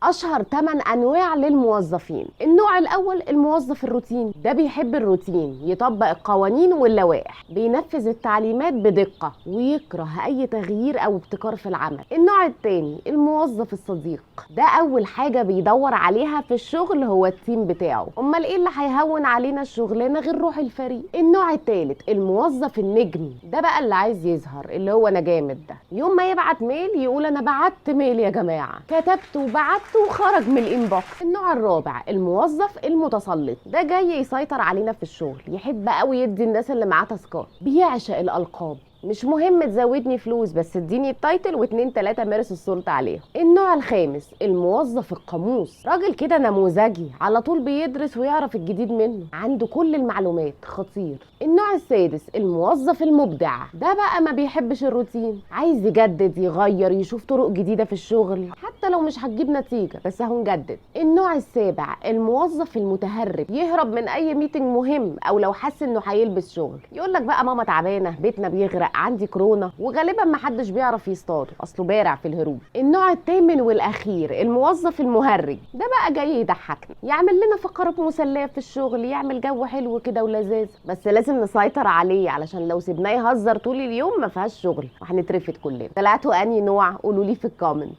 اشهر 8 انواع للموظفين. النوع الاول الموظف الروتين، ده بيحب الروتين، يطبق القوانين واللوائح، بينفذ التعليمات بدقة ويكره اي تغيير او ابتكار في العمل. النوع الثاني الموظف الصديق، ده اول حاجة بيدور عليها في الشغل هو ال team بتاعه، امال ايه اللي هيهون علينا الشغلانة غير روح الفريق. النوع الثالث الموظف النجم، ده بقى اللي عايز يظهر، اللي هو انا جامد، ده يوم ما يبعت mail يقول انا بعت mail يا جماعة، كتبت وبعت وخرج من ال inbox. النوع الرابع الموظف المتسلط، ده جاي يسيطر علينا في الشغل، يحب قوي يدي الناس اللي معاه task ات، بيعشق الالقاب، مش مهم تزودني فلوس بس اديني ال title واتنين تلاتة مارس السلطة عليهم. النوع الخامس الموظف القاموس، راجل كده نموذجي، على طول بيدرس ويعرف الجديد منه، عنده كل المعلومات، خطير. النوع السادس الموظف المبدع، ده بقى ما بيحبش الروتين، عايز يجدد يغير يشوف طرق جديدة في الشغل حتى لو مش هتجيب نتيجة بس اهو نجدد. النوع السابع الموظف المتهرب، يهرب من اي meeting مهم او لو حس انه هيلبس شغل، يقول لك بقى ماما تعبانة، بيتنا بيغرق، عندي كورونا، وغالبا ما حدش بيعرف يصطاده اصله بارع في الهروب. النوع الثامن والاخير الموظف المهرج، ده بقى جاي يضحكنا، يعمل لنا فقرات مسلية في الشغل، يعمل جو حلو كده ولذاذ، بس لازم نسيطر عليه علشان لو سيبناه يهزر طول اليوم ما فيهاش شغل وهنترفد كلنا. طلعتوا انهي نوع؟ قولوا لي في ال comment.